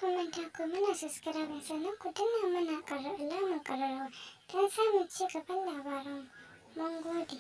Ku manta ku mana subscribe, sannan ku danna mana alamar ƙararrawa don samun ci gaban labaranmu. Mun gode.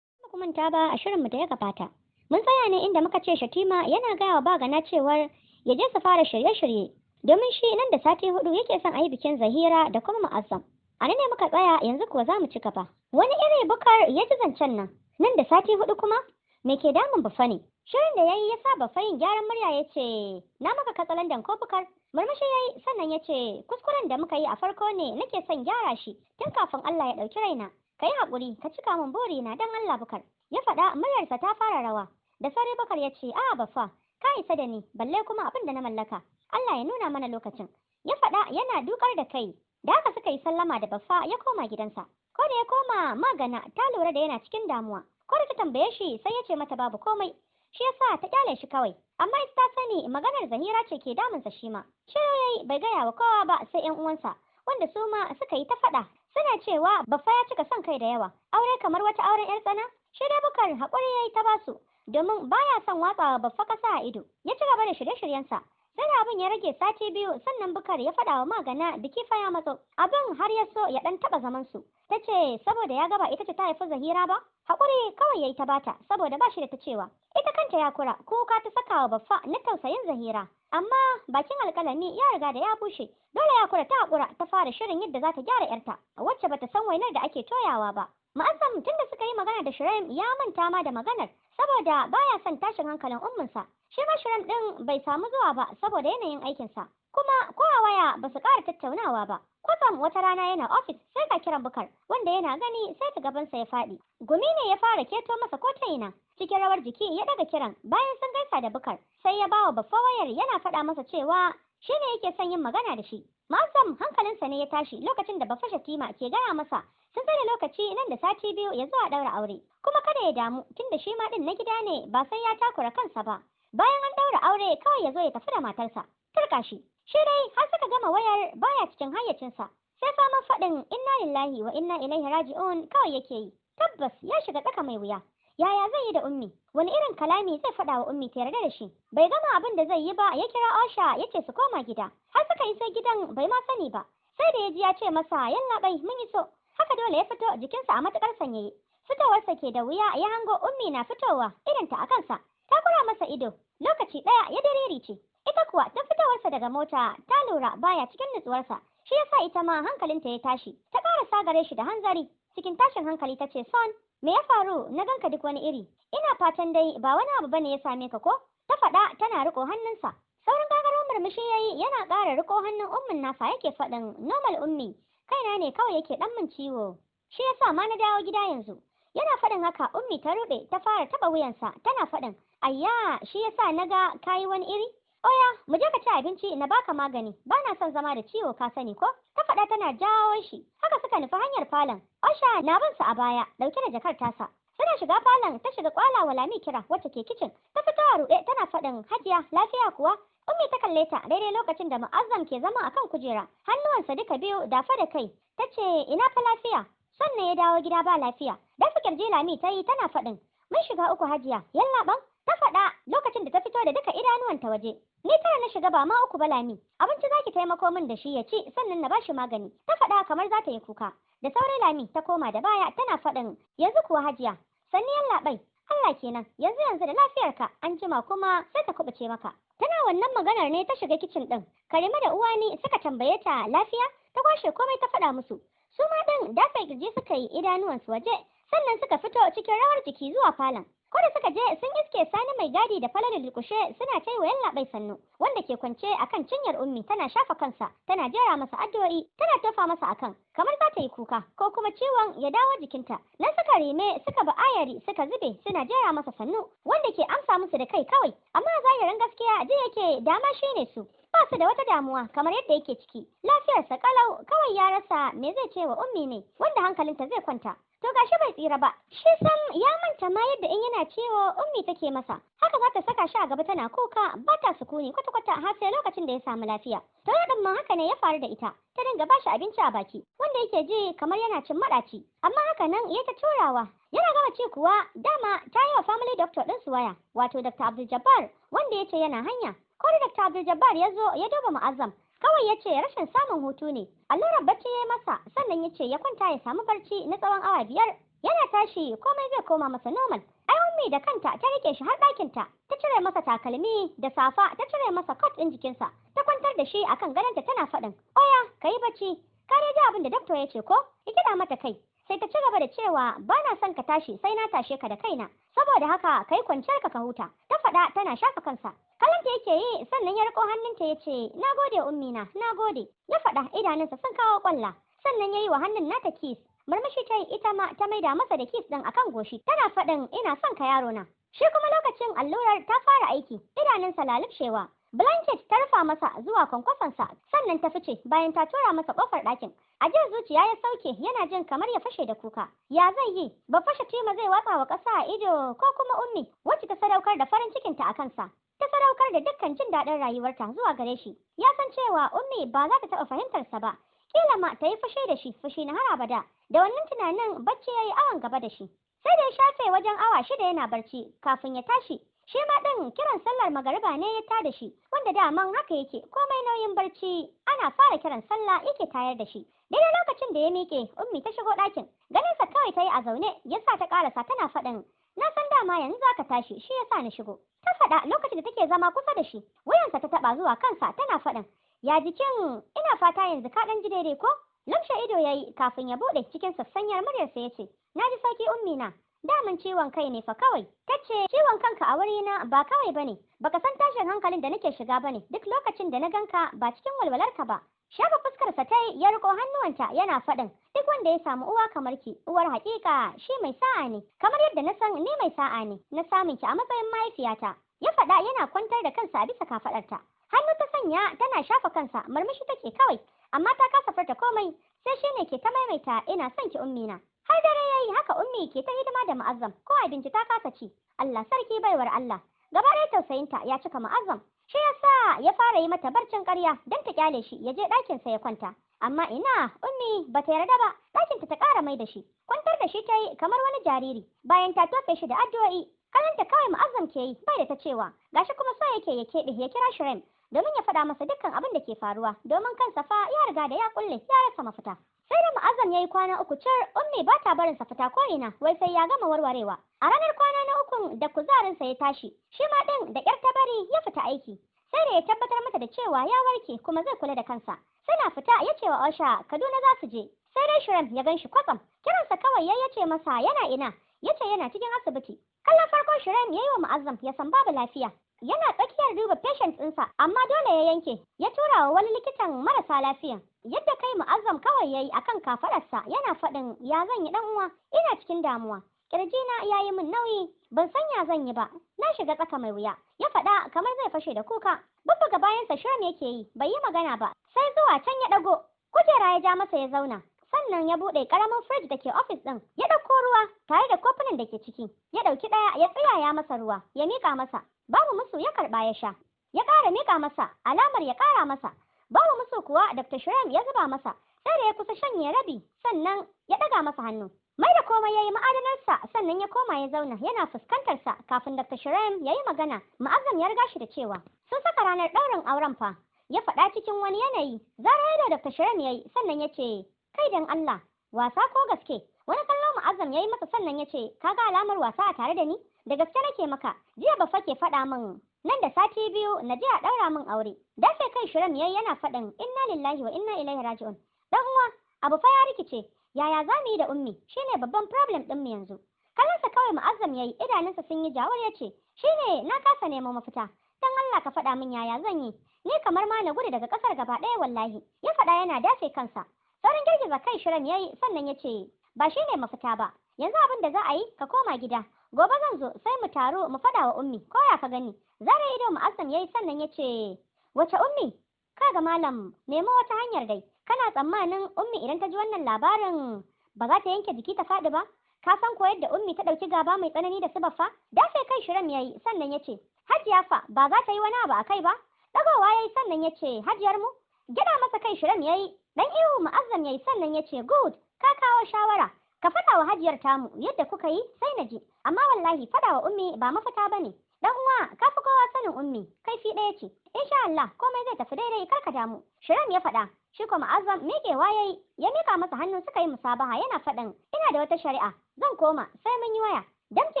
Ku manta ba, a shirinmu da ya gabata, mun tsaya ne inda muka ce Shatima yana gaya wa Bagana cewar ya je su fara shirye-shirye, domin shi nan da sati 4 yake son a yi bikin Zahira da kuma Mu'azzam. A nan ne muka tsaya, yanzu kuwa za mu ci gaba. Wani iri Bukar ya ji zancen nan, nan da sati 4 kuma? Me ke damun Baffa ne? Shirin da ya yi ya sa Baffa yin gyaran murya, ya ce, "Na maka katsalandan ko, Bukar?" Murmushi ya yi, sannan ya ce, "Kuskuren da muka yi a farko ne nake son gyara shi tun kafin Allah ya ɗauki raina. Ka yi haƙuri ka cika min burina don Allah, Bukar." Ya faɗa muryarsa ta fara rawa. Da sauri Bukar ya ce, "A'a Baffa, ka isa da ni, balle kuma abin da na mallaka. Allah ya nuna mana lokacin." Ya faɗa yana dukar da kai. Da haka suka yi sallama da Baffa, ya koma gidansa. Ko da ya koma, Magana ta lura da yana cikin damuwa. Ko da ta tambaye shi, sai ya ce mata babu komai. Shi yasa ta kyale shi kawai. Amma ita ta sani maganar Zahira ce ke damunsa shi ma. Shiru yayi, bai gaya wa kowa ba sai 'yan uwansa, wanda su ma suka yi ta faɗa. Suna cewa Baffa ya cika son kai da yawa. Aure kamar wata auren 'yar tsana. Shi dai Bukar haƙuri yayi ta basu, domin baya son watsawa Baffa kasa a ido. Ya ci gaba da shirye-shiryensa. Sai da abin ya rage sati 2, sannan Bukar ya faɗa wa Magana biki fa ya matso. Abin har ya so ya ɗan taɓa zaman su. Ta ce saboda ya gaba ita ce ta haifi Zahira ba? Haƙuri kawai yayi ta bata, saboda ba shi da ta cewa. Ita kanta ya kura kuka ta saka wa Baffa na tausayin Zahira. Amma bakin alƙalami ya riga da ya bushe. Dole ya kura ta haƙura ta fara shirin yadda za ta gyara 'yarta, wacce bata san wainar da ake toyawa ba. Ma'azzam tunda suka yi magana da Shiraim ya manta ma da maganar, saboda baya son tashin hankalin umminsa. Shi ma Shiraim ɗin bai samu zuwa ba saboda yanayin aikinsa. Kuma ko a waya ba su ƙara tattaunawa ba. Kwatsam wata rana yana ofis sai ga kiran Bukar, wanda yana gani sai ta gabansa ya faɗi. Gumi ne ya fara keto masa ko ta ina. Cikin rawar jiki ya daga kiran bayan sun gaisa da Bukar. Sai ya bawa Baffa wayar yana faɗa masa cewa shi ne yake son yin magana da shi. Ma'azzam hankalinsa ne ya tashi lokacin da Baffa Shatima ke gaya masa sun da lokaci nan da sati 2 ya zuwa ɗaura aure. Kuma kada ya damu, tunda shi ma ɗin na gida ne, ba sai ya takura kansa ba. Bayan an ɗaura aure kawai ya zo ya tafi da matarsa. Turka shi. Shi dai har suka gama wayar baya cikin hayyacinsa. Sai faman faɗin "Inna lillahi wa inna ilaihi raji'un" kawai yake yi. Tabbas ya shiga tsaka mai wuya. Yaya zai yi da Ummi? Wani irin kalami zai faɗa wa Ummi ta yarda da shi? Bai gama abin da zai yi ba ya kira Osha, ya ce su koma gida. Har suka iso gidan bai ma sani ba. Sai da ya ji ya ce masa, "Yallaɓai, mun iso." Haka dole ya fito jikinsa a matuƙar sanyaye. Fitowarsa ke da wuya ya hango Ummi na fitowa, idonta a kansa. Ta kura masa ido, lokaci ɗaya ya ce. Ita kuwa tun fitowarsa daga mota ta lura baya cikin nutsuwarsa. Shi yasa ita ma hankalinta ya tashi. Ta ƙarasa gare shi da hanzari. Cikin tashin hankali ta ce, "Son, me ya faru na ganka duk wani iri? Ina fatan dai ba wani abu bane ya same ka ko?" Ta faɗa tana riko hannunsa. Saurin gagaro murmushi yayi yana ƙara riko hannun ummin nasa, yake faɗin, "Normal Ummi, kaina ne kawai yake ɗan min ciwo. Shi yasa ma na dawo gida yanzu." Yana faɗin haka Ummi ta ruɗe ta fara taɓa wuyansa tana faɗin, "Ayya, shi yasa na ga kayi wani iri? Oya, mu je ka ci abinci na baka magani, ba na son zama da ciwo, ka sani ko?" Ta faɗa tana jawo shi. Haka suka nufi hanyar falon. Osha na bin su a baya, ɗauke da jakar tasa. Suna shiga falon ta shiga kwala wa Lami kira, wacce ke kicin. Ta fito a ruɗe tana faɗin, "Hajiya, lafiya kuwa?" Ummi ta kalle ta daidai lokacin da Mu'azzam ke zama akan kujera, hannuwansa duka biyu dafa da kai. Ta ce, "Ina fa lafiya? Son ne ya dawo gida ba lafiya." Dafa kirji Lami ta yi tana faɗin, "Mun shiga uku, Hajiya, yallaɓan." Ta faɗa lokacin da ta fito da duka idanuwanta waje. "Ni tara na shiga, ba ma uku ba, Lami. Abinci zaki taimako min da shi ya ci, sannan na bashi magani." Ta faɗa kamar za ta yi kuka. Da sauri Lami ta koma da baya tana faɗin, "Yanzu kuwa, Hajiya." "Sanni, yallaɓai. Allah kenan, yanzu yanzu da lafiyarka, an jima kuma sai ta kubuce maka." Tana wannan maganar ne ta shiga kicin ɗin. Karima da Uwani suka tambaye ta lafiya, ta kwashe komai ta faɗa musu. Su ma ɗin dafa kirji suka yi, idanuwansu waje, sannan suka fito cikin rawar jiki zuwa falon. Ko da suka je, sun iske Sani mai gadi da Falalu durƙushe suna ta yi wa yallaɓai sannu, wanda ke kwance akan cinyar Ummi tana shafa kansa, tana jera masa addu'o'i, tana tofa masa akan, kamar za ta yi kuka ko kuma ciwon ya dawo jikinta. Nan suka rime suka bi ayari suka zube suna jera masa sannu, wanda ke amsa musu da kai kawai. Amma a zahirin gaskiya ji yake dama shi ne su. Ba su da wata damuwa kamar yadda yake ciki. Lafiyarsa kalau, kawai ya rasa me zai ce wa Ummi ne, wanda hankalinta zai kwanta. To gashi bai tsira ba. Shi sam ya manta ma yadda in yana ciwo Ummi take masa. Haka za ta saka shi a gaba tana kuka, ba ta sukuni kwata-kwata har sai lokacin da ya samu lafiya. To yau ma haka ne ya faru da ita. Ta dinga ba shi abinci a baki, wanda yake ji kamar yana cin maɗaci. Amma haka nan ya ta turawa. Yana gama ci kuwa dama ta yi wa family doctor ɗin su waya, wato Dr. Abdul Jabbar, wanda ya ce yana hanya. Ko da Dr. Abdul Jabbar ya zo ya duba Mu'azzam, kawai ya ce rashin samun hutu ne. Allurar bacci ya yi masa, sannan ya ce ya kwanta ya samu barci na tsawon awa 5. Yana tashi komai zai koma masa normal. Ai Ummi da kanta ta rike shi har ɗakinta, ta cire masa takalmi da safa, ta cire masa coat ɗin jikinsa, ta kwantar da shi akan gadonta tana faɗin, "Oya, ka yi bacci, ka dai ji abin da doctor ya ce ko?" Ya kiɗa mata kai. Sai ta ci gaba da cewa, "Ba na son ka tashi sai na tashe ka da kaina, saboda haka ka yi kwanciyar ka ka huta," ta faɗa tana shafa kansa. Kallonta yake yi, sannan ya riko hannunta ya ce, "Na gode Ummina, na gode," ya faɗa idanunsa sun kawo ƙwalla. Sannan ya yi wa hannun nata kiss. Murmushi ta yi ita ma ta maida masa da kiss ɗin akan goshi, tana faɗin, "Ina son ka yaro na." Shi kuma lokacin allurar ta fara aiki, idanunsa lalubshewa. Blanket ta rufa masa zuwa kwankwasonsa, sannan ta fice bayan ta tura masa kofar ɗakin. Ajiyar zuciya ya sauke, yana jin kamar ya fashe da kuka. Ya zai yi? Babba Shatima zai watsa wa ƙasa a ido ko kuma Ummi, wacce ta sadaukar da farin cikinta a kansa? Ta sadaukar da dukkan jin daɗin rayuwarta zuwa gare shi. Ya san cewa Ummi ba za ta taɓa fahimtarsa ba. Kila ma ta yi fushi da shi, fushi na har abada. Da wannan tunanin bacci ya yi awon gaba da shi. Sai da ya shafe wajen awa 6 yana barci kafin ya tashi. Shi ma ɗin kiran sallar magariba ne ya tada shi, wanda daman haka yake, komai nauyin barci ana fara kiran sallah yake tayar da shi. Daidai lokacin da ya miƙe, Ummi ta shigo ɗakin. Ganinsa kawai ta yi a zaune, ya sa ta ƙarasa tana faɗin, "Na san dama yanzu za ka tashi, shi ya sa na shigo." Ta faɗa lokacin da take zama kusa da shi, wuyansa ta taɓa zuwa kansa tana faɗin, "Ya jikin, ina fata yanzu ka ɗan ji daidai ko?" Lumshe ido ya yi kafin ya buɗe cikin sassanyar muryarsa ya ce, "Na ji sauki Ummi na. Daman ciwon kai ne fa kawai." Ta ce, "Ciwon kanka a wurina ba kawai bane, baka san tashin hankalin da nake shiga bane duk lokacin da na ganka ba cikin walwalarka ba." Shafa fuskarsa ta yi, ya riko hannuwanta yana faɗin, "Duk wanda ya samu uwa kamar ki, uwar haƙiƙa, shi mai sa'a ne, kamar yadda na san ni mai sa'a ne na samun ki a matsayin mahaifiyata." Ya faɗa yana kwantar da kansa a bisa kafaɗarta. Hannu ta sanya tana shafa kansa, murmushi take kawai, amma ta kasa furta komai, sai shi ne ke ta maimaita, "Ina son ki Ummina." Har dare yayi haka Ummi ke ta hidima da Mu'azzam, ko abinci ta kasa ci. Allah sarki baiwar Allah. Gaba ɗaya tausayinta ya cika Mu'azzam. Shi yasa ya fara yi mata barcin ƙarya don ta kyale shi ya je ɗakinsa ya kwanta. Amma ina, Ummi bata yarda ba, ɗakinta ta ƙara mai da shi. Kwantar da shi ta yi kamar wani jariri, bayan ta tofe shi da addu'o'i. Kallonta kawai Mu'azzam ke yi, bai da ta cewa, gashi kuma so yake ya keɓe ya kira Shirem domin ya faɗa masa dukkan abin da ke faruwa, domin kansa fa ya riga da ya kulle, ya rasa mafita. Sai da Mu'azzam ya yi kwana 3 cir, Ummi ba ta barinsa fita ko ina, wai sai ya gama warwarewa. A ranar kwana na 3 da kuzarinsa ya tashi, shi ma ɗin da ƙyar ta bari ya fita aiki. Sai da ya tabbatar mata da cewa ya warke kuma zai kula da kansa. Suna fita ya ce wa Osha Kaduna za su je. Sai dai Shirem ya gan shi kwatsam. Kiransa kawai ya ce masa yana ina, ya ce yana cikin asibiti. Kallon farko Shirem ya yi wa Mu'azzam ya san babu lafiya. Yana tsakiyar duba patient ɗinsa, amma dole ya yanke, ya tura wa wani likitan marasa lafiyan. Yadda kai Mu'azzam kawai ya yi a kan kafaɗarsa yana faɗin, "Ya zan yi ɗan uwa, ina cikin damuwa. Ƙirjina ya yi min nauyi, ban san ya zan yi ba, na shiga tsaka mai wuya." Ya faɗa kamar zai fashe da kuka. Bubbuga bayansa Shirem yake yi, bai yi magana ba, sai zuwa can ya ɗago. Kujera ya ja masa ya zauna. Sannan ya buɗe ƙaramin firij da ke ofis ɗin, ya ɗauko ruwa tare da kofunan da ke ciki, ya ɗauki ɗaya ya tsiyaya masa ruwa, ya miƙa masa. Babu musu ya karɓa ya sha, ya ƙara miƙa masa, alamar ya ƙara masa. Babu musu kuwa Dr. Shirem ya zuba masa, sai da ya kusa shanye rabi, sannan ya ɗaga masa hannu. Mai da komai ya yi ma'adanarsa, sannan ya koma ya zauna yana fuskantarsa kafin Dr. Shirem ya yi magana. Mu'azzam ya riga shi da cewa, "Sun saka ranar ɗaurin auren fa," ya faɗa cikin wani yanayi. Zara da Dr. Shirem ya yi, sannan ya ce, "Kai dan Allah, wasa ko gaske?" Wani kallo Mu'azzam ya yi masa sannan ya ce, "Ka ga alamar wasa a tare da ni? Da gaske nake maka, jiya Baffa ke faɗa min nan da sati 2 na je a ɗaura min aure." Dafe kai Shirem yayi yana faɗin, "Inna lillahi wa inna ilaihi raji'un. Dan uwa, abu fa ya rikice, yaya za mu yi da Ummi? Shine babban problem ɗin mu yanzu." Kallonsa kawai Mu'azzam yayi, idanunsa sun yi jawar ya ce, "Shine na kasa nemo mafita. Dan Allah ka faɗa min yaya zan yi. Ni kamar ma na gudu daga ƙasar gaba ɗaya wallahi." Ya faɗa yana dafe kansa. Saurin girgiza kai Shirem yayi sannan ya ce, "Ba shine mafita ba. Yanzu abin da za a yi, ka koma gida. Gobe zan zo sai mu taru mu faɗa wa Ummi, ko ya ka gani?" Zare ido Mu'azzam yayi sannan ya ce, "Wace Ummi? Kaga malam, nemo wata hanyar dai. Kana tsammanin Ummi idan ta ji wannan labarin ba za ta yanke jiki ta faɗi ba? Ka san ko yadda Ummi ta ɗauki gaba mai tsanani da su Baffa?" Dafe kai Shirem yayi sannan ya ce, "Hajiya fa ba za ta yi wani abu a kai ba?" Ɗagowa yayi sannan ya ce, "Hajiyar mu?" Gyaɗa masa kai Shirem yayi. Dan ihu Mu'azzam yayi sannan ya ce, "Good, ka kawo shawara. Ka faɗa wa hajiyar tamu yadda kuka yi sai na ji. Amma wallahi faɗa wa Ummi ba mafita bane. Dan uwa, ka fi kowa sanin Ummi, kaifi ɗaya ce. Insha Allah komai zai tafi daidai, kar ka damu. Shirin ya faɗa. Shi kuma Azam miƙewa yayi, ya miƙa masa hannu suka yi musabaha yana faɗin, ina da wata shari'a, zan koma sai mun yi waya. Damke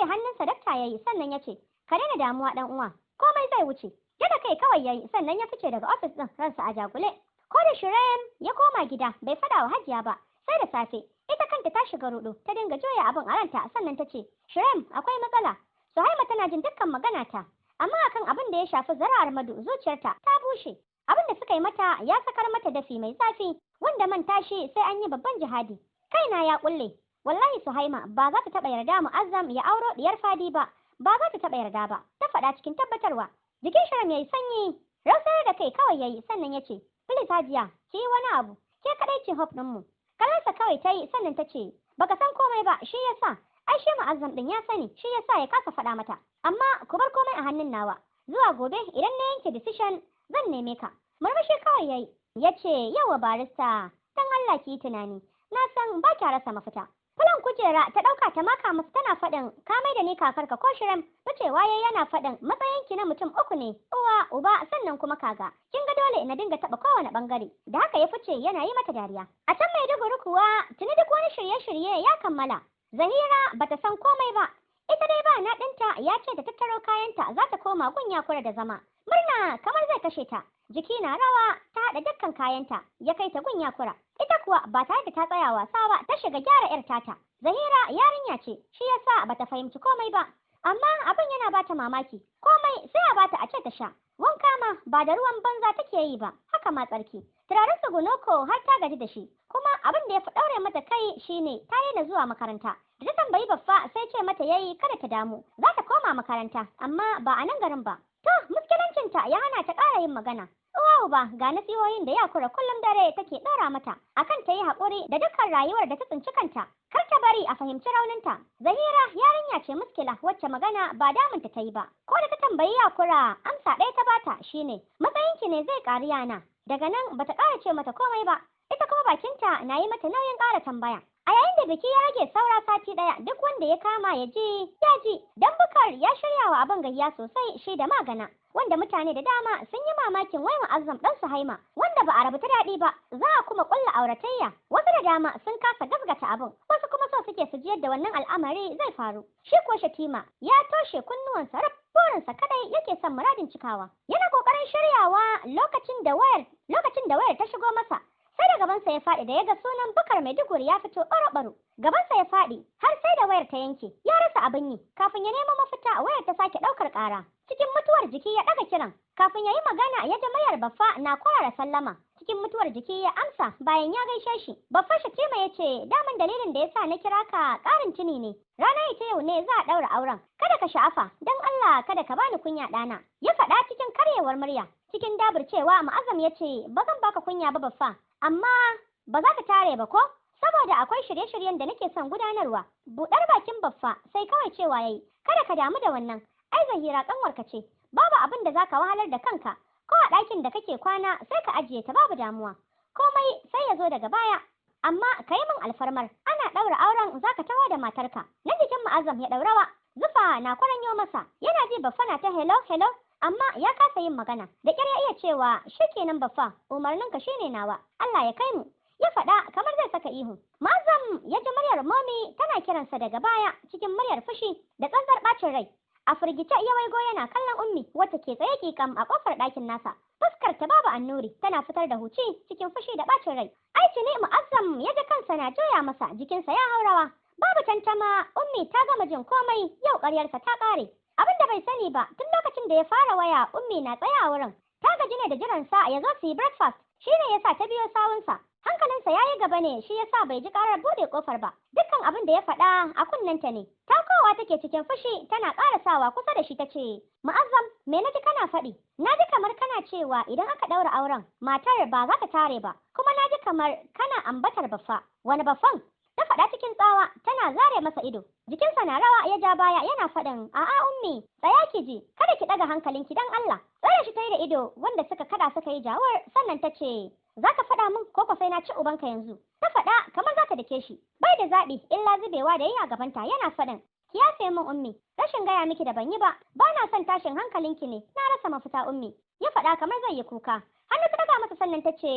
hannunsa dakta yayi sannan ya ce, ka daina damuwa dan uwa, komai zai wuce. Gyaɗa kai kawai yayi sannan ya fice daga ofis ɗin ransa a jagule. Ko da Shirem ya koma gida bai faɗa wa Hajiya ba, sai da safe. Ita kanta ta shiga ruɗu, ta dinga juya abin a ranta sannan ta ce, Shirem akwai matsala. Suhaima tana jin dukkan magana ta, amma akan abin da ya shafi zara'ar Madu zuciyarta ta bushe. Abin da suka yi mata ya sakar mata dafi mai zafi, wanda manta shi sai an yi babban jihadi. Kaina ya kulle, wallahi Suhaima ba za ta taɓa yarda Mu'azzam ya auro diyar Fadi ba, ba za ta taɓa yarda ba, ta faɗa cikin tabbatarwa. Jikin Shiram ya yi sanyi, rausayar da kai kawai ya yi sannan ya ce, Please Hajiya, ki yi wani abu, ke kaɗai ce hope ɗinmu. Kalansa kawai ta yi sannan ta ce, baka san komai ba, shi ya sa, ai shi Mu'azzam ɗin ya sani, shi ya sa ya kasa faɗa mata. Amma ku bar komai a hannun nawa, zuwa gobe idan na yanke decision zan neme ka. Murmushi kawai ya yi, ya ce, yawa barista, dan Allah ki yi tunani, na san ba kya rasa mafita. Fulan kujera ta ɗauka ta maka masa tana faɗin ka mai da ni kakarka ko Shiram, ficewa yayi yana faɗin matsayinki na mutum uku ne, uwa, uba, sannan kuma kaga. Kin ga dole na dinga taɓa kowane ɓangare. Da haka ya fice yana yi mata dariya. A can Maiduguri kuwa tuni duk wani shirye-shirye ya kammala. Zahira bata san komai ba. Ita dai ba na ɗinta ya ce ta tattaro kayanta za ta koma gun Yakura da zama. Murna kamar zai kashe ta. Jiki na rawa ta haɗa dukkan kayanta ya kai ta gun Yakura. Ita kuwa ba tare da ta tsaya wasa ba ta shiga gyara 'yar tata. Zahira yarinya ce, shi yasa bata fahimci komai ba. Amma abin yana bata mamaki. Komai sai a bata a ce ta sha. Wanka ma ba da ruwan banza take yi ba, haka ma tsarki. Turaren tsugunoko har ta gaji da shi. Kuma abin da ya fi ɗaure mata kai shine ta daina zuwa makaranta. Da ta tambayi Baffa sai ce mata yayi kada ta damu, za ta koma makaranta amma ba a nan garin ba. To, muskilancinta ya hana ta ƙara yin magana. Uwa uba ga nasihohin da Yakura kullum dare take ɗora mata akan ta yi haƙuri da dukkan rayuwar da ta tsinci kanta. Kar ta bari a fahimci rauninta. Zahira yarinya ce muskila wacce magana ba damunta ta yi ba. Ko da ta tambayi Yakura amsa ɗaya ta bata shine matsayinki ne zai ƙari yana. Daga nan bata ƙara ce mata komai ba. Ita kuma bakinta na yi mata nauyin ƙara tambaya. A yayin da biki ya rage saura sati ɗaya duk wanda ya kama ya ji ya ji. Dan Bukar ya shirya wa abin gayya sosai shi da magana. Wanda mutane da dama sun yi mamakin wai Mu'azzam ɗan Suhaima wanda ba a rabu ta daɗi ba za a kuma ƙulla auratayya. Wasu da dama sun kasa gasgata abin, wasu kuma so suke su ji yadda wannan al'amari zai faru. Shi kuwa Shatima ya toshe kunnuwansa raf, burinsa kadai yake son muradin cikawa. Yana kokarin shiryawa lokacin da wayar ta shigo masa. Sai da gabansa ya faɗi da ya ga sunan Bukar Maiduguri ya fito ɓaro-ɓaro. Gabansa ya faɗi har sai da wayar ta yanke. Ya rasa abin yi. Kafin ya nemo mafita wayar ta sake ɗaukar ƙara. Cikin mutuwar jiki ya ɗaga kiran. Kafin ya yi magana ya ji muryar Baffa na kwarara sallama. Cikin mutuwar jiki ya amsa bayan ya gaishe shi. Baffa Shatima ya ce daman dalilin da ya sa na kira ka ƙarin tuni ne. Rana ita yau ne za a ɗaura auren. Kada ka sha'afa, don Allah kada ka bani kunya ɗana. Ya faɗa cikin karyewar murya. Cikin daburcewa Mu'azzam ya ce ba zan baka kunya ba Baffa. Amma ba za ka tare ba ko? Saboda akwai shirye-shiryen da nake son gudanarwa. Buɗar bakin Baffa sai kawai cewa yayi, kada ka damu da wannan. Ai Zahira ƙanwarka ce, babu abin da zaka wahalar da kanka. Ko a ɗakin da kake kwana sai ka ajiye ta babu damuwa. Komai sai ya zo daga baya. Amma ka yi min alfarmar, ana ɗaura auren za ka taho da matarka. Na jikin Mu'azzam ya ɗaurawa, zufa na kwaranyo masa, yana ji Baffa na ta hello hello. Amma ya kasa yin magana, da ƙyar ya iya cewa shikenan Baffa, umarninka shine nawa, Allah ya kai mu. Ya faɗa kamar zai saka ihu. Mu'azzam ya ji muryar Momi tana kiransa daga baya cikin muryar fushi da tsantsar ɓacin rai. A firgice ya waigo yana kallon Ummi wacce ke tsaye ƙiƙam a ƙofar ɗakin nasa. Fuskar ta babu annuri tana fitar da huci cikin fushi da ɓacin rai. Ai tuni Mu'azzam ya ji kansa na juya masa, jikinsa ya haurawa. Babu tantama Ummi ta gama jin komai, yau ƙaryarsa ta ƙare. Abin da bai sani ba, tun lokacin da ya fara waya Ummi na tsaye a wurin. Ta gaji ne da jiransa ya zo su yi breakfast, shi ne ya sa ta biyo sawunsa. Hankalinsa ya yi gaba ne, shi ya sa bai ji ƙarar buɗe ƙofar ba. Dukkan abin da ya faɗa a kunnenta ne. Takowa take cikin fushi tana ƙarasawa kusa da shi ta ce, Mu'azzam, me na ji kana faɗi? Na ji kamar kana cewa idan aka ɗaura auren, matar ba za ta tare ba. Kuma na ji kamar kana ambatar Baffa. Wani Baffan? Ta faɗa cikin tsawa tana zare masa ido. Jikinsa na rawa ya ja baya yana faɗin, a'a Ummi, tsaya ki ji, kada ki ɗaga hankalinki dan Allah. Tsare shi ta yi da ido wanda suka kada suka yi jawar sannan ta ce, za ka faɗa min ko ko sai na ci ubanka yanzu. Ta faɗa kamar za ta dake shi. Bai da zaɓi illa zubewa da yi a gabanta yana faɗin, Ki yafe min, Ummi, rashin gaya miki da ban yi ba. Ba na son tashin hankalinki ne, na rasa mafita, Ummi. Ya faɗa kamar zai yi kuka. Hannu ta ɗaga masa, sannan ta ce,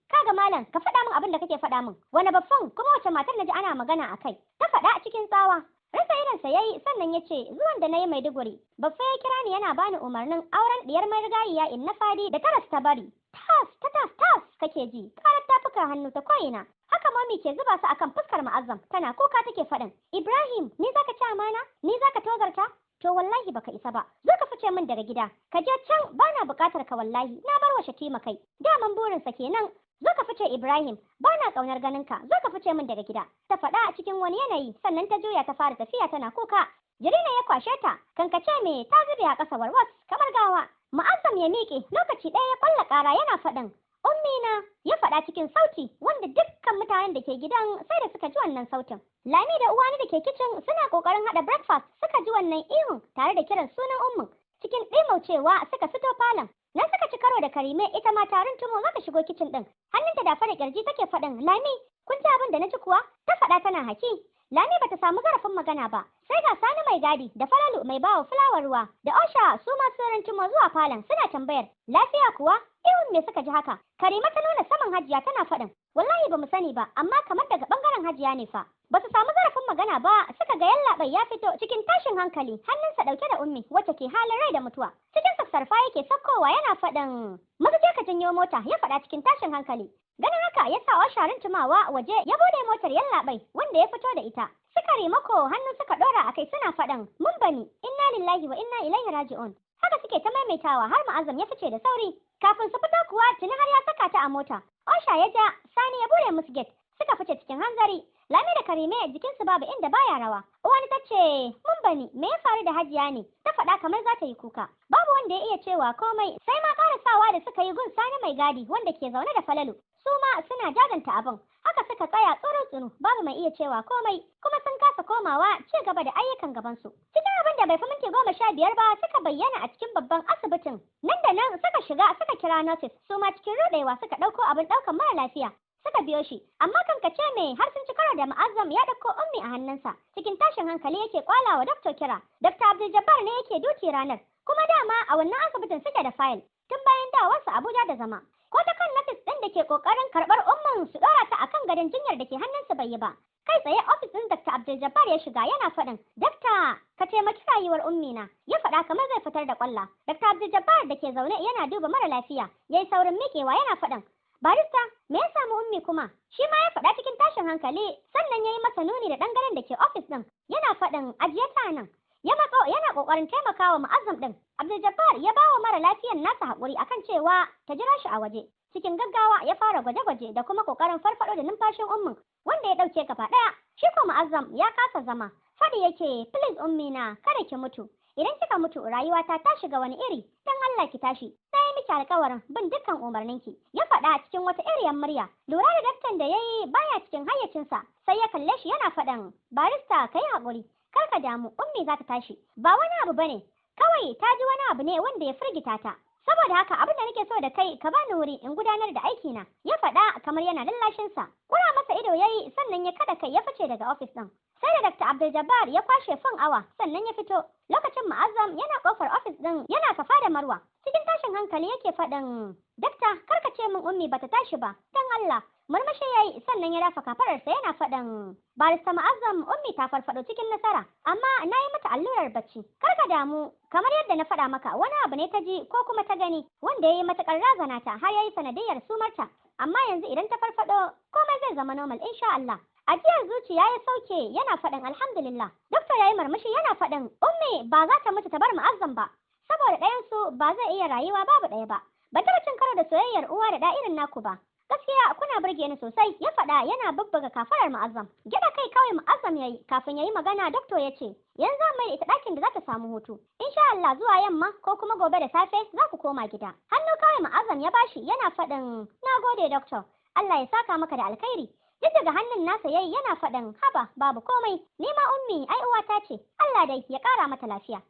"Kaga malam, ka faɗa min abin da kake faɗa min. Wani babban kuma wace matar naji ana magana a kai?" Ta faɗa a cikin tsawa. Rasa idonsa ya yi, sannan ya ce, "Zuwan da na yi Maiduguri, Baffa ya kira ni yana bani umarnin auren ɗiyar marigayiya Inna Fadi da taras ta bari." Tas ta tas tas kake ji, karar tafukan hannu ta ko'ina. Haka Momi ke zuba su akan fuskar Ma'azzam, tana kuka take faɗin, "Ibrahim, ni zaka ci amana? Ni zaka tozarta? To wallahi baka isa ba. Zo ka fice min daga gida. Ka je can, bana buƙatar ka wallahi. Na bar wa Shatima kai. Daman burinsa kenan. Zo ka fice, Ibrahim, bana ƙaunar ganin ka. Zo ka fice min daga gida." Ta faɗa a cikin wani yanayi, sannan ta juya ta fara tafiya tana kuka. Jirina ya kwashe ta, kankace me ta zube a ƙasa warwas kamar gawa. Ma'azzam ya miƙe, lokaci ɗaya ya ƙwalla ƙara yana faɗin, "Ummina!" Ya faɗa cikin sauti wanda dukkan mutanen da ke gidan sai da suka ji wannan sautin. Lami da Uwani da ke kicin suna ƙoƙarin haɗa breakfast suka ji wannan ihun tare da kiran sunan Ummin. Cikin ɗimaucewa suka fito falon. Nan suka ci karo da Karime, ita ma tarin tumo zaka shigo kicin ɗin. Hannunta da fara kirji take faɗin, "Lami, kun ji abin da na ji kuwa?" Ta faɗa tana haki. Lami bata samu zarafin magana ba, sai ga Sani mai gadi da Falalu mai bawa Fulawa ruwa da Osha su ma sun rintumo zuwa falon suna tambayar, "Lafiya kuwa? Ihun me suka ji haka?" Karima ta nuna saman Hajiya tana faɗin, "Wallahi bamu sani ba, amma kamar daga bangaren Hajiya ne fa." Basu samu zarafin magana ba, suka ga yallaɓai ya fito cikin tashin hankali, hannunsa ɗauke da Ummi wacce ke halin rai da mutuwa. Cikin sassarfa yake sakkowa yana faɗin, "Maza je ka janyo mota," ya faɗa cikin tashin hankali. Ganin haka ya sa Osha rintumawa waje ya bude motar yallaɓai wanda ya fito da ita. Suka rimako hannu suka ɗora a kai suna faɗin, "Mun bani, inna lillahi wa inna ilaihi raji'un." Haka suke ta maimaitawa har Ma'azam ya fice da sauri. Kafin su fito kuwa tuni har ya saka ta a mota. Osha ya ja, Sani ya bude musu gate, suka fice cikin hanzari. Lami da Karime jikinsu babu inda baya rawa. Uwani ta ce, "Mun bani, me ya faru da Hajiya ne?" Ta faɗa kamar za ta yi kuka. Babu wanda ya iya cewa komai, sai ma ƙarasawa da suka yi gun Sani mai gadi wanda ke zaune da Falalu. Su ma suna jajanta abin. Haka suka tsaya tsuru-tsuru, babu mai iya cewa komai, kuma sun kasa komawa ci gaba da ayyukan gabansu. Cikin abin da bai fi minti 15 ba suka bayyana a cikin babban asibitin. Nan da nan suka shiga suka kira nurses, su ma cikin ruɗewa suka ɗauko abin ɗaukan mara lafiya. Suka biyo shi, amma kan ka ce me har sun ci karo da Ma'azzam ya ɗauko Ummi a hannunsa. Cikin tashin hankali yake kwalawa doctor kira. Dr. Abdul Jabbar ne yake duty ranar, kuma dama a wannan asibitin suke da file tun bayan dawowarsa Abuja da zama. Ko ta kan nurses ɗin da ke ƙoƙarin karɓar Ummin su ɗora ta akan gadon jinyar da ke hannunsu bai yi ba. Kai tsaye ofis ɗin Dr. Abdul Jabbar ya shiga yana faɗin, "Dakta, ka taimaki rayuwar Ummina," ya faɗa kamar zai fitar da ƙwalla. Dr. Abdul Jabbar da ke zaune yana duba mara lafiya, ya yi saurin miƙewa yana faɗin, "Barista, me ya samu Ummi kuma?" Shi ma ya faɗa cikin tashin hankali, sannan ya yi masa nuni da ɗan gadon da ke ofis ɗin, yana faɗin, "Ajiye ta nan." Ya matso yana ƙoƙarin taimakawa Mu'azzam ɗin. Abdul Jabbar ya bawa mara lafiyan nasa haƙuri akan cewa ta jira shi a waje. Cikin gaggawa ya fara gwaje-gwaje da kuma ƙoƙarin farfaɗo da numfashin Ummin wanda ya ɗauke gaba ɗaya. Shi ko Mu'azzam ya kasa zama. Faɗi yake, "Please Ummi na, kada ki mutu. Idan kika mutu rayuwata ta shiga wani iri. Dan Allah ki tashi. Na yi miki alƙawarin bin dukkan umarninki." Ya faɗa cikin wata iriyar murya. Lura da daktan da ya yi baya cikin hayyacinsa. Sai ya kalle shi yana faɗin, "Barista, ka yi haƙuri. Kar ka damu, Ummi za ta tashi. Ba wani abu bane. Kawai ta ji wani abu ne wanda ya firgita ta. Saboda haka abin da nake so da kai, ka bani wuri in gudanar da aikina." Ya faɗa kamar yana lallashinsa. Kura masa ido yayi, sannan ya kada kai ya fice daga ofis ɗin. Sai da Dr. Abdul Jabbar ya kwashe fin awa sannan ya fito. Lokacin Ma'azzam yana kofar ofis ɗin yana Safa da Marwa. Cikin tashin hankali yake faɗin, "Dakta, kar ka ce min Ummi bata tashi ba, dan Allah." Murmushi yayi, sannan ya dafa kafararsa yana faɗin, "Barista Ma'azzam, Ummi ta farfaɗo cikin nasara, amma na yi mata allurar bacci. Kar ka damu, kamar yadda na faɗa maka, wani abu ne ta ji ko kuma ta gani wanda ya yi matuƙar razana ta har ya yi sanadiyyar sumarta. Amma yanzu idan ta farfaɗo komai zai zama normal insha Allah." Ajiyar zuciya ya sauke yana faɗin, "Alhamdulillah." Dokta ya yi murmushi yana faɗin, "Ummi ba za ta mutu ta bar Mu'azzam ba, saboda ɗayansu ba zai iya rayuwa babu ɗaya ba. Ban taɓa cin karo da soyayyar uwa da ɗa irin naku ba. Gaskiya kuna burge ni sosai," ya faɗa yana bubbuga kafarar Mu'azzam. Gyaɗa kai kawai Mu'azzam yayi. Kafin yayi magana doctor ya ce, "Yanzu zan mai ita ɗakin da za ta samu hutu. Insha Allah zuwa yamma ko kuma gobe da safe za ku koma gida." Hannu kawai Mu'azzam ya bashi yana faɗin, "Nagode doctor. Allah ya saka maka da alkhairi." Jijjiga hannun nasa yayi yana faɗin, "Haba, babu komai. Ni ma Ummi ai uwata ce. Allah dai ya ƙara mata lafiya."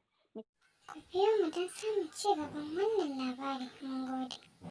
Ku biyo mu don samun ci gaban wannan labari. Mun gode.